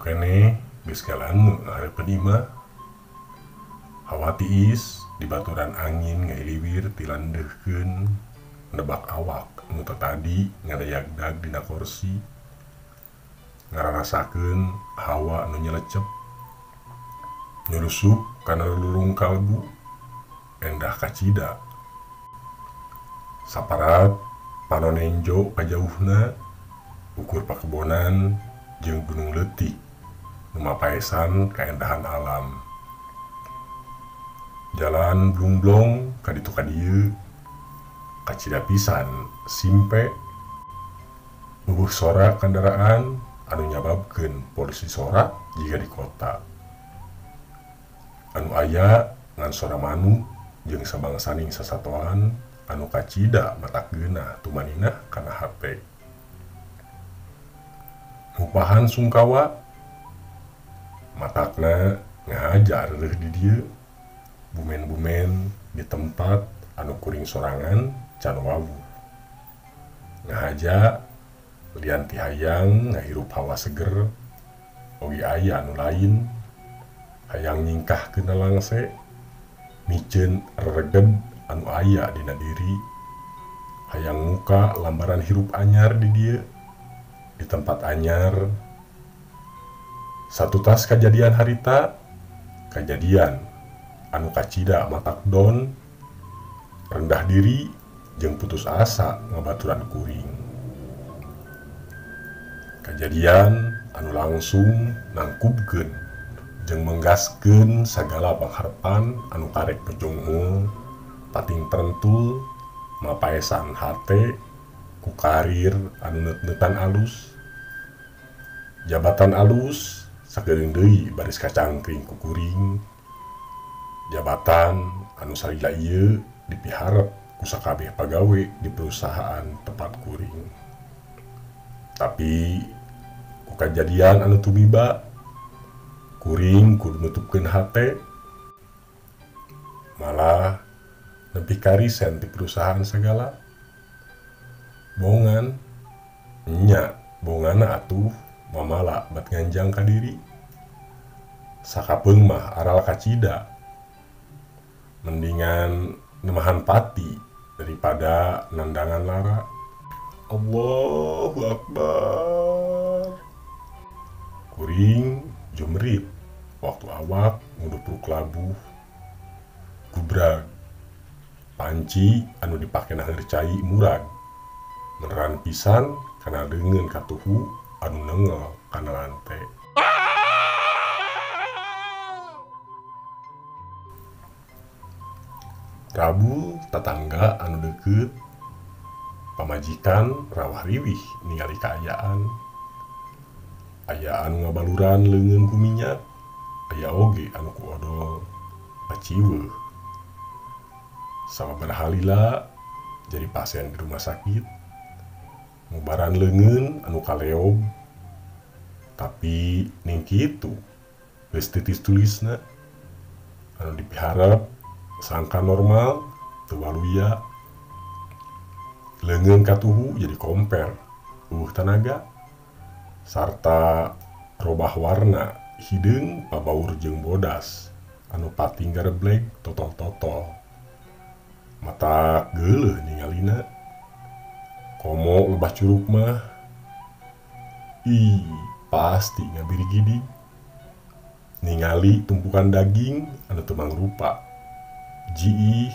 keneh geus ngalangu ngahareupeun imah. Hawa tiis dibaturan angin ngailiwir tilandeuhkeun nebak awak nu tatadi ngadayagdag dina kursi. Ngararasakeun hawa nu nyelecep nyulusup kana lulurung kalbu endah kacida. Saparat panonenjo kajauhna ukur pakebonan jeung gunung leutik nu mapaesan kaendahan alam. Jalan blungblong ka ditu ka dieu kacida pisan simpe eueuh sora kandaraan anu nyababkeun polusi sora jiga di kota. Anu aya ngan sora manuk jeung sabangsaning sasatoan anu kacida matak geunah tumaninah kana hate. Ngupahan sungkawa matakna ngahaja reureuh di dieu. Bumen-bumen di tempat anu kuring sorangan can wawuh. Ngahaja lian ti hayang ngahirup hawa seger oge aya anu lain hayang nyingkahkeun langse miceun rereged anu aya dina diri, hayang muka lambaran hirup anyar di dieu di tempat anyar. Satutas kajadian harita, kajadian anu kacida matak don rendah diri jeung putus asa ngabaturan kuring. Kajadian anu langsung nangkubkeun jeung menggaskeun sagala pangharepan anu karek pejonghul pating terentul mapaesan hate ku karir anu neut-neutan alus, jabatan alus sakeudeung deui baris kacangkring ku kuring. Jabatan anu salila ieu dipiharep ku sakabeh pagawe di perusahaan tempat kuring. Tapi ku kajadian anu tumiba kuring kudu nutupkeun hate, malah nepi ka risen ti perusahaan segala. Bongan nya bongana atuh mamala bat nganjang ka diri. Sakapeung mah aral kacida, mendingan nemahan pati daripada nandangan lara. Allahu Akbar. Kuring jumrit waktu awak ngudupruk labuh gubrag panci anu dipake naheur cai murag meneran pisan kana leungeun katuhu anu nengel kana lante. Rabu tatangga anu deukeut pamajikan rawah riwih ningali kaayaan. Aya anu ngabaluran leungeun ku minyak, aya oge anu ku odol paciweuh. Sababaraha lila jadi pasien di rumah sakit, ngubaran leungeun anu kaleob. Tapi ning kitu geus titis tulisna anu dipiharep sangka normal teu waluya. Leungeun katuhu jadi komper eueuh tanaga sarta robah warna hideung pabaur jeung bodas anu pating garebleg totol-totol. Mata geuleuh ningalina komo lebah curug mah ih pasti ngabirigidi ningali tumpukan daging anu teu mangrupa. Jiih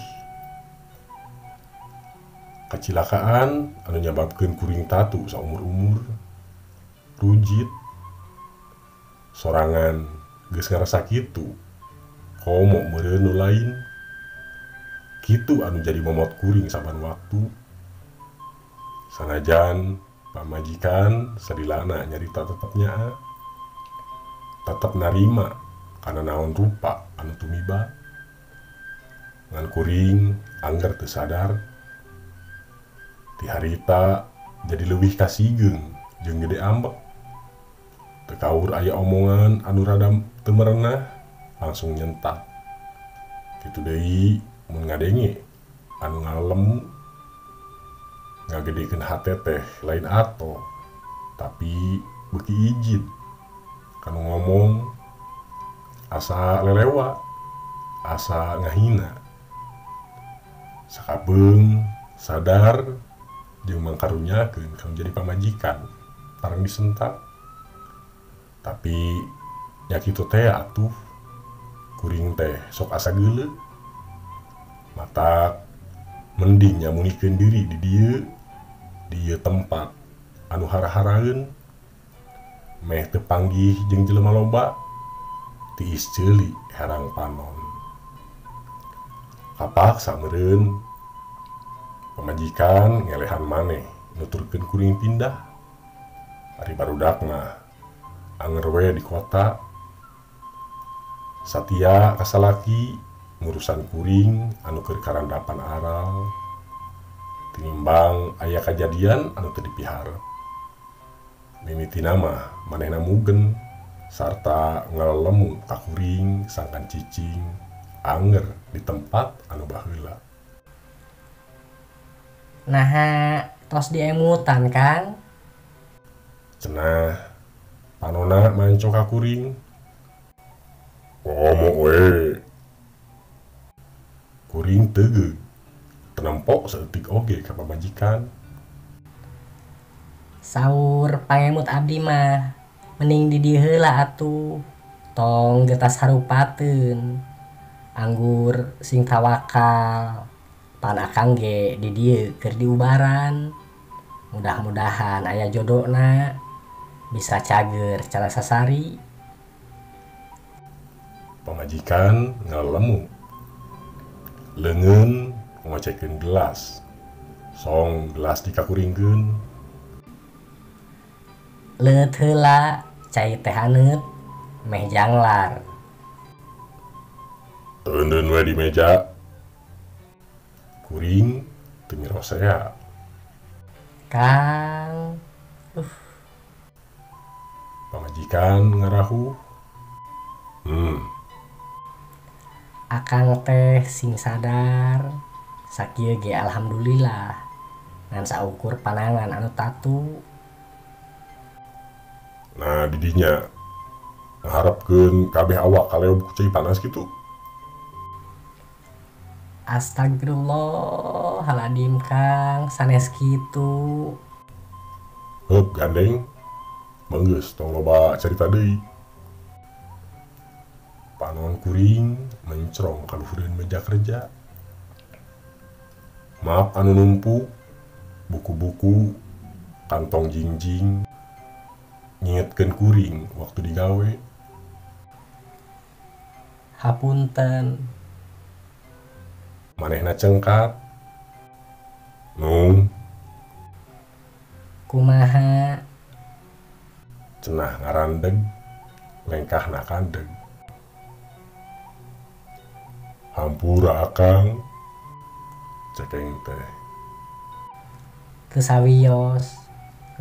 kacilakaan anu nyababkeun kuring tatu saumur-umur. Rujit sorangan geus ngarasa kitu komo meureun nu lain. Kitu anu jadi momot kuring saban waktu. Sanajan pamajikan sadilana nyarita tetep nyaa, tetep narima kana naon rupa anu tumiba. Ngan kuring angger teu sadar ti harita jadi leuwih kasigeung jeung gede ambek. Teu kaur aya omongan anu rada teu merenah langsung nyentak. Kitu deui mun ngadenge anu ngalem ngagedekeun hate teh lain ato, tapi beuki ijid Kanu ngomong asa lelewa, asa ngahina. Sakabeung sadar jeung mangkarunyakeun kang jadi pamajikan tarang disentak. Tapi nya kitu teh atuh kuring teh sok asa geuleuh. Matak mending nyamunikeun diri di dieu, di ieu tempat anu hara-haraeun meh teu panggih jeung jelema loba tiis ceuli herang panon. Kapaksa meureun pamajikan ngelehan maneh nuturkeun kuring pindah. Ari barudak mah anger we di kota. Satia ka salaki ngurusan kuring anu keur karandapan aral tinimbang aya kajadian anu teu dipiharep. Mimitina mah manehna mugen sarta ngalelemu ka kuring sangkan cicing anger di tempat anu baheula. Naha tos diemutan Kang? Cenah panona manco ka kuring. Ngomong we. Kuring teugeug tenempok saeutik oge ka pamajikan. Saur pangemut abdi mah mending di dieu heula atuh, tong getas harupateun. Anggur sing tawakal, pan akang ge di dieu keur diubaran. Mudah-mudahan aya jodona bisa cager cara sasari. Pamajikan ngalemu leungeun ngocekeun gelas, song gelas dikakuringkeun. Leut heula cai teh haneut meh janglar. Eundeun we di meja. Kuring teu mirosea. Kang, Pamajikan ngarahu. Akang teh sing sadar sakieu ge alhamdulillah ngan saukur panangan anu tatu. Nah didinya ngaharepkeun kabeh awak kaleub ku cai panas kitu. Astagfirullahaladzim Kang, sanes kitu. Heup gandeng, menggeus tong loba carita deui. Panon kuring mencrong ka luhureun meja kerja. Maaf anu numpuk, buku-buku, kantong jingjing, ngingetkeun kuring waktu digawe. Hapunten. Manehna cengkat. Nung. Kumaha? Cenah ngarandeg, lengkahna kandeg. Hampura akang, cekeng teh. Teu sawios,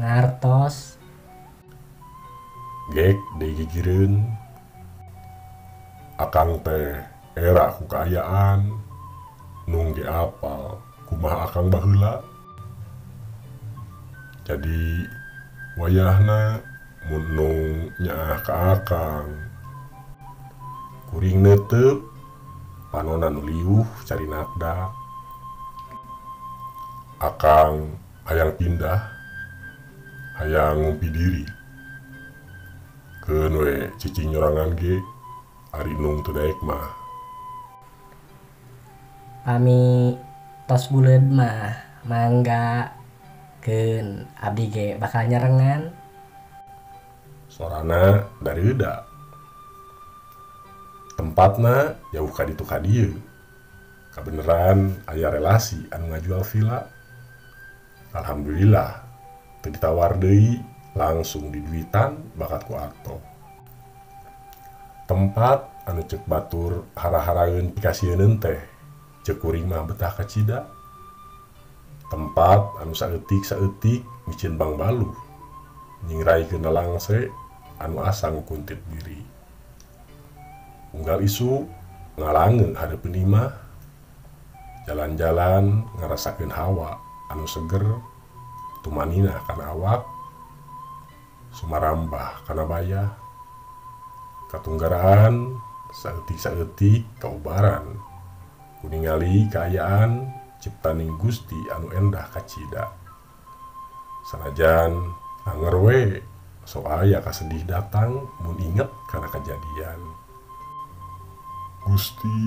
ngartos. Gek digigireun. Akang teh era ku kaayaan, nung ge apal kumaha akang baheula. Jadi wayahna mun nung nyaah ka akang. Kuring neuteup panona nu liuh cari nakdak. Akang hayang pindah, hayang ngumpi diri. Keun we cicing nyorangan ge, ari nung teu daek mah. Pami tos buleud mah mangga keun abdi ge bakal nyarengan. Sorana dareuda. Tempatna jauh ka ditu ka dieu. Kabeneran aya relasi anu ngajual villa. Alhamdulillah teu ditawar deui, langsung diduitan bakat ku Arto. Tempat anu ceuk batur hara-haraeun pikasieun teh, ceuk kuring mah betah kacida. Tempat anu saeutik-saeutik miceun bangbaluh, nyingraikeun langse anu asa ngukuntit diri. Unggal isuk ngalangeun hareupeun imah, jalan-jalan ngarasakeun hawa anu seger, tumaninah kana awak, sumarambah kana bayah. Katunggaraan saeutik-saeutik kaubaran ku ningali kaayaan ciptaning Gusti anu endah kacida. Sanajan anger we sok aya kasedih datang mun inget kana kajadian. Gusti,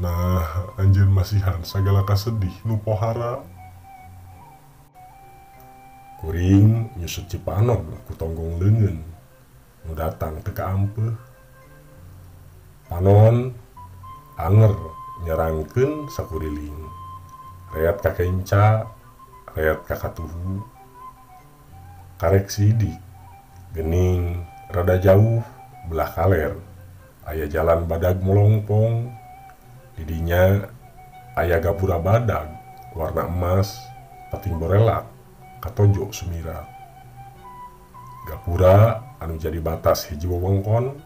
nah anjeun masihan sagala kasedih nu pohara. Kuring nyusut cipanon ku tonggong leungeun nu datang teu kaampeuh. Panon anger nyerangkeun sakuriling. Reat ka kenca, reat ka katuhu. Karek sidik, gening rada jauh belah kaler. Aya jalan badag molongpong, didinya aya gapura badag warna emas pating borelak katojo sumirat. Gapura anu jadi batas hiji wewengkon,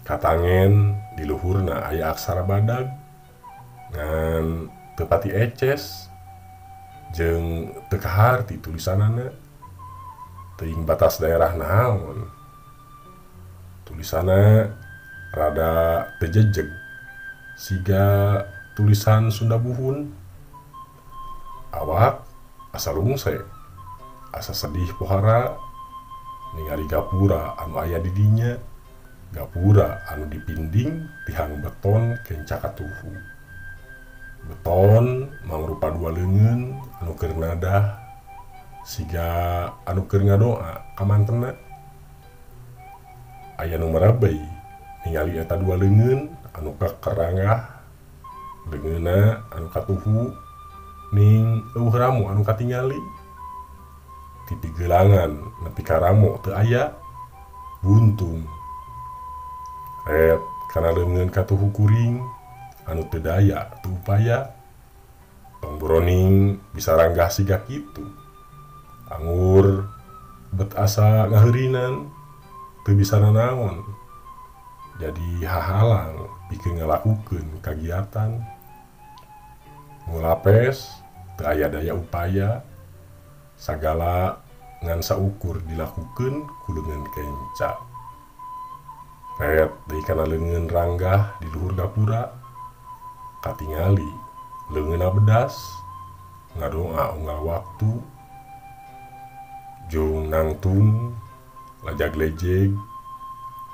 katangen di luhurna aya aksara badag ngan teu pati eces jeung teu kaharti tulisanana. Teuing batas daerah naon, tulisanna rada teu jejeg siga tulisan Sunda Buhun. Awak asa rungse, asa sedih pohara ningali gapura anu aya di dinya, gapura anu dipinding tihang beton kenca katuhu. Beton mangrupa dua leungeun anu keur nadah siga anu keur ngadoa ka mantena. Aya nu marabei ningali eta dua leungeun anu kakerangah, leungeunna anu katuhu ning eueuh ramu anu katingali. Ti pigelangan nepi ka ramo teu aya, buntung. Ret kana leungeun katuhu kuring anu teu daya teu upaya. Tong boroning bisa ranggah siga kitu. Anggur bet asa ngaheurinan teu bisa nanaon. Jadi hahalang pikeun ngalakukeun kagiatan. Ngulapes teu aya daya upaya, sagala ngan saukur dilakukeun ku leungeun kenca. Ret deui kana leungeun ranggah di luhur gapura, katingali leungeunna bedas ngadoa unggal waktu. Jung nangtung lajag-lejeg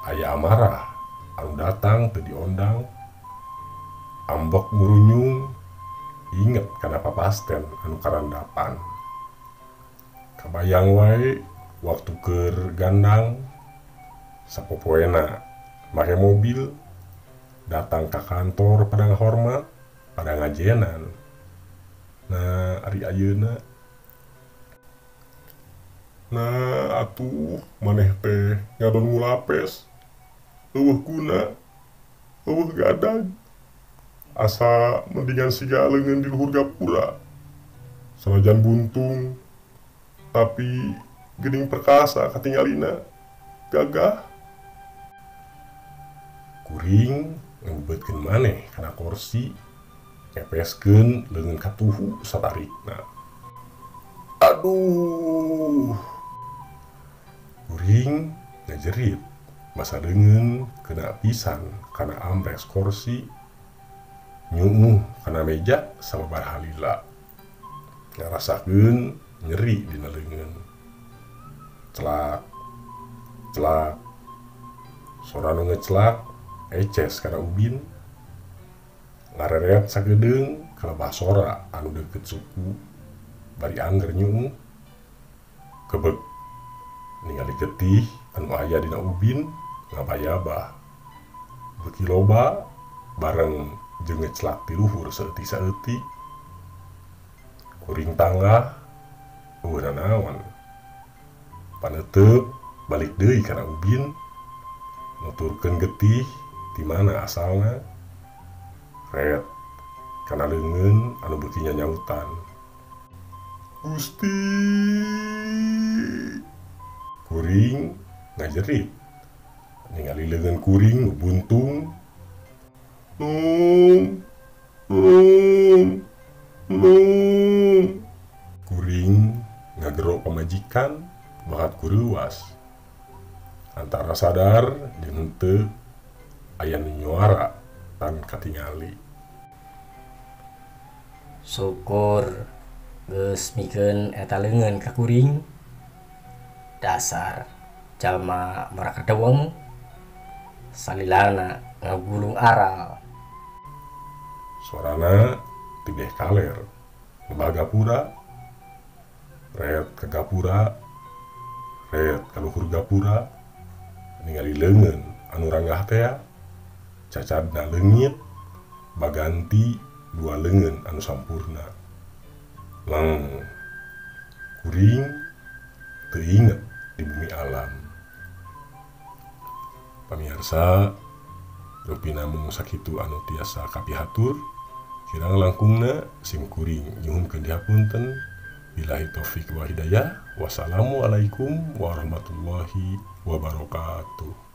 aya amarah anu datang teu diondang. Ambek murunyung inget kana papasten anu karandapan. Kabayang wae waktu keur gandang sapopoena make mobil datang ka kantor pada ngahormat, pada ngajenan. Nah ari ayeuna, nah atuh maneh teh ngadon ngulapes, eueuh guna, eueuh gadag. Asa mendingan siga leungeun di luhur gapura. Sanajan buntung tapi geuning perkasa katingalina, gagah. Kuring ngubetkeun maneh kana kursi, ngepeskeun leungeun katuhu satarikna. Aduh. Kuring ngajerit masa leungeun kena pisan kana amres kursi, nyuuh kana meja sababar halila. Ngarasakeun nyeri dina leungeun. Celak celak, sora nu ngecelak eces kana ubin. Ngareret sakedeung kalebah sora anu deukeut suku bari angger nyuuh. Kebek ningali getih anu aya dina ubin ngabayabah. Beuki loba bareng jeung ngecelak ti luhur saeutik-saeutik. Kuring tanggah eueuh nanaon. Paneuteub balik deui kana ubin, nuturkeun getih ti mana asalna. Ret kana leungeun anu beuki nyanyautan. Gusti. Kuring ngajerit ningali leungeun kuring nu buntung. Nung nung nung. Kuring ngagero pamajikan bakat ku reuas. Antara sadar jeung henteu aya nu nyuara tan katingali. Syukur geus mikeun eta leungeun ka kuring. Dasar jalma mora kadeweng salilana ngagulung aral. Suarana tibeh kaler lebah gapura, ret ka gapura, ret ka luhur gapura, ningali leungeun anu ranggah tea, cacadna leungit, baganti dua leungeun anu sampurna. Leng, kuring teu inget di bumi alam. Pamiarsa, rupina mung sakitu anu tiasa kapihatur, kirang langkungna sim kuring nyuhunkeun dihapunten. Billahi taufik wa hidayah. Wassalamualaikum warahmatullahi wabarakatuh.